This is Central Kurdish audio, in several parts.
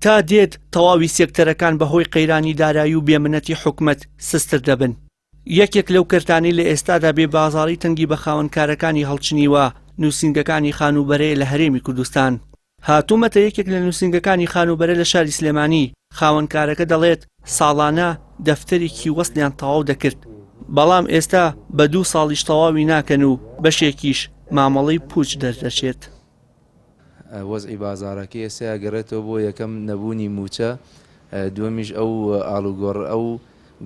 تا دێت تەواوی سێکتەرەکان بەهۆی قەیرانی دارایی و بێمنەتی حکومەت سستر دەبن. یەکێک لەو کەرتانەی لە ئێستادا بێ بازاڕی تەنگی بە خاوەنکارەکانی هەڵچنیوە، نووسینگەکانی خانووبەرەیە لە هەرێمی کوردستان. هاتوومەتە یەکێک لە نووسینگەکانی خانووبەرە لە شاری سلێمانی، خاوەنکارەکە دەڵێت، ساڵانە دەفتەرێکی وەسڵیان تەواو دەکرد، بەڵام ئێستا بە دوو ساڵیش تەواوی ناکەن و بەشێکیش مامەڵەی پووچ دەردەچێت. وەزعی بازاڕەکەی ئێستا ئەگەڕێتەوە بۆ یەکەم نەبوونی مووچە، دووەمیش ئەو ئاڵوگۆڕ ئەو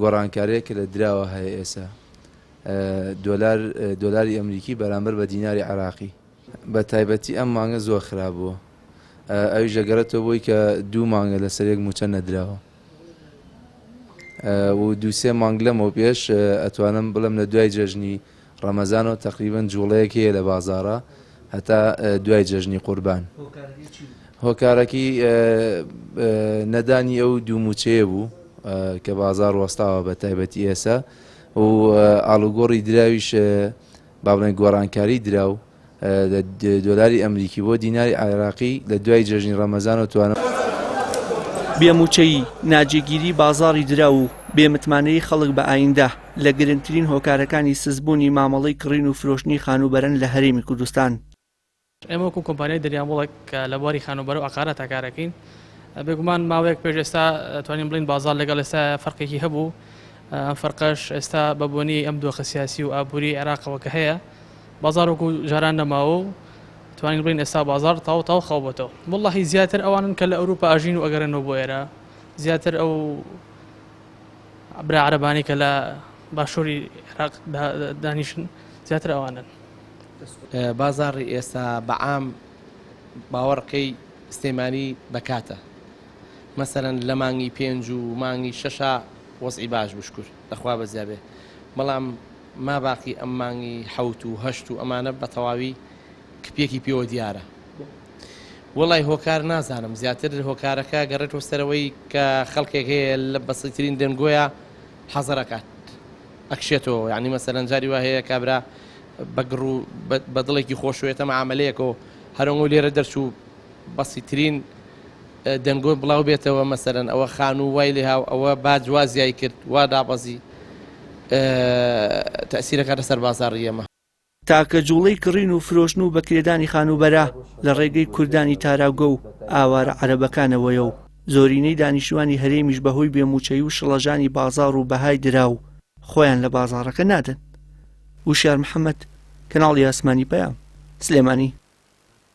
گۆڕانکارییە کە لە دراوە هەیە ئێستا دۆلار دۆلاری ئەمریکی بەرامبەر بە دیناری عێراقی. بە تایبەتی ئەم مانگە زۆر خراپ بووە ئەویش دەگەڕێتەوە بۆی کە دوو مانگە لەسەر یەک مووچە نەدراوە و دوو سێ مانگ لەمەو پێش ئەتوانم بڵێم لە دوای جەژنی ڕەمەزانەوە تەقریبەن جوڵەیەک هەیە لە بازاڕا هەتا دوای جەژنی قوربان. هۆکارەکەی نەدانی ئەو دوو مووچەیە بوو کە بازاڕ وەستاوە بە تایبەتی ئێستا و ئاڵوگۆڕی دراویش با بڵێن گۆڕانکاری دراو لە دۆلاری ئەمریکی بۆ دیناری عێراقی لە دوای جەژنی ڕەمەزانەوە توانم. بێ مووچەیی، ناجێگیری بازاڕی دراو و بێ متمانەیی خەڵک بە ئایندە لە گرنگترین هۆکارەکانی سستبوونی مامەڵەی کڕین و فرۆشتنی خانووبەرەن لە هەرێمی کوردستان. ئێمە وەکو کۆمپانیای دەریاموڵک کە لە بواری خانووبەرە و عەقاراتا کارەکەین، بێگومان ماوەیەک پێش ئێستا توانین بڵێین بازاڕ لەگەڵ ئێستا فەرقێکی هەبوو، ئەم فەرقەش ئێستا بە بۆنەی ئەم دۆخە سیاسی و ئابووری عێراقەوە کە هەیە بازاڕ وەکو جاران نەماوە و توانین بڵێین ئێستا بازاڕ تەواو تەواو خاو بۆتەوە. وەڵاهی زیاتر ئەوانن کە لە ئەوروپا ئەژین و ئەگەڕێنەوە بۆ ئێرە، زیاتر ئەو برا عەرەبانەی کە لە باشووری عێراق دانیشن زیاتر ئەوانن. بازاڕی ئێستا بە عام باوەڕکەی سلێمانی بە کاتە مەسەلەن لە مانگی پێنج و مانگی شەشا وەزعی باش بوو شکور لەخوا بەزیا بێ بەڵام ما باقی ئەم مانگی حەوت و هەشت و ئەمانە بە تەواوی کپیەکی پێوە دیارە وەڵای هۆکار نازانم زیاتر هۆکارەکە گەڕێتەوە سەرەوەی کە خەڵکێک هەیە لە بەسیترین دەنگۆیە حەزەرەکات ئەکشێتەوە یعنی مەسەلەن جاری وا هەیە کابرا بە گڕ و بە دڵێکی خۆشوێتە معاملەیەکەوە هەرەوە لێرە دەرچوو بەسیترین دەنگۆ بڵاو بێتەوە مەسەلەن ئەوە خانوو وای لێ هاو ئەوە باج وا زیای کرد وا دابەزی تەئسیرەکاتە سەر بازاڕی ئێمە. تاکە جوڵەی کڕین و فرۆشتن و بەکرێدانی خانووبەرە لە ڕێگەی کوردانی تاراوگە و ئاوارە عەرەبەکانەوەیە و زۆرینەی دانیشتوانی هەرێمیش بەهۆی بێ مووچەیی و شڵەژانی بازاڕ و بەهای دراو خۆیان لە بازاڕەکە نادەن. وشیار محەمەد، کەناڵی ئاسمانی پەیام، سلێمانی.